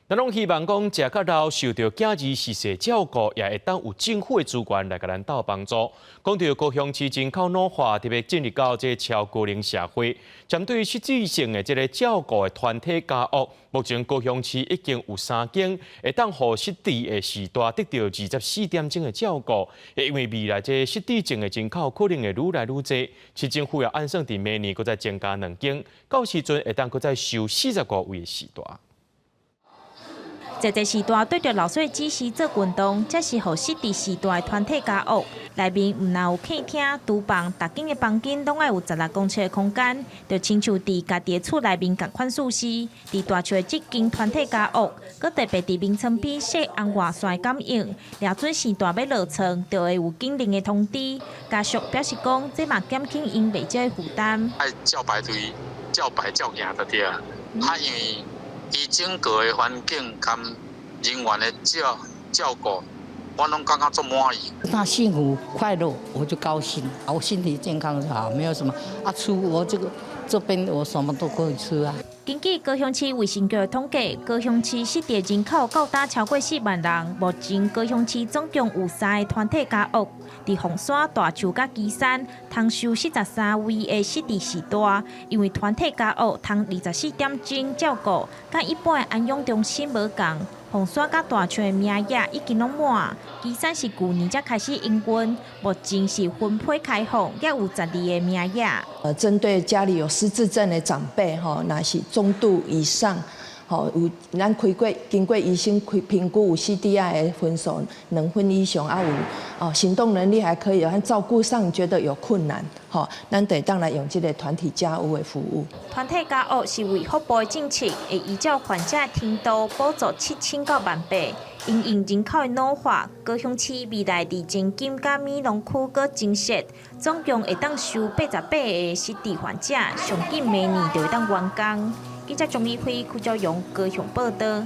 咱攏希望講，食較老受著囝兒逝世照顧，也會當有政府的資源來共咱鬥幫助。講著高雄市人口老化，特別進入到這個超高齡社會，針對失智症的這个照顧的團體家屋，目前高雄市已經有三間會當予失智的序大得著24點鐘的照顧。因為未來這个失智症的人口可能會愈來愈濟，市政府也按算佇明年閣再增加兩間，到時陣會當閣再收45位的序大。這濟序大對著老歲子時做運動，這是予失智序大的團體家屋。內面毋但有客廳、廚房，逐間的房間攏愛有16公尺的空間，就親像佇家己的厝內面仝款設施。佇大樹的這間團體家屋，閣特別佇眠床邊設紅外線感應，掠準序大欲落床，就會有警鈴的通知。家屬表示講，這嘛減輕𪜶袂少的負擔。愛照排隊，照排照行就對啊。啊，因為伊整個的環境佮人員的照顧，我攏感覺足滿意。他幸福快樂，我就高興。我身體健康就好，沒有什麼啊。吃我這個這邊我什麼都可以吃啊。根據高雄市衛生局的統計，高雄市失智人口到今超過4萬人。目前高雄市總共有三个團體家屋，佇鳳山、大樹佮旗山，通收43位的失智序大。因為團體家屋通24點鐘照顧，佮一般的安養中心無仝。鳳山佮大樹的名額已經攏滿，旗山是舊年才開始營運，目前是分批開放，猶有12個名額。針對家裡有失智症的長輩，吼，若是中度以上，吼，有咱開過經過醫生開評估有 CDI 的分數2分以上，啊有哦行動能力還可以，但照顧上覺得有困難，吼，咱會當來用這个團體家屋的服務。團體家屋是衛福部的政策，會依照患者的程度補助7000到18,000。因應人口的老化，高雄市未來佇前金佮美濃區閣增設，總共會當收88個失智患者，上緊明年就會當完工。記者鍾美輝、邱昭陽高雄報導。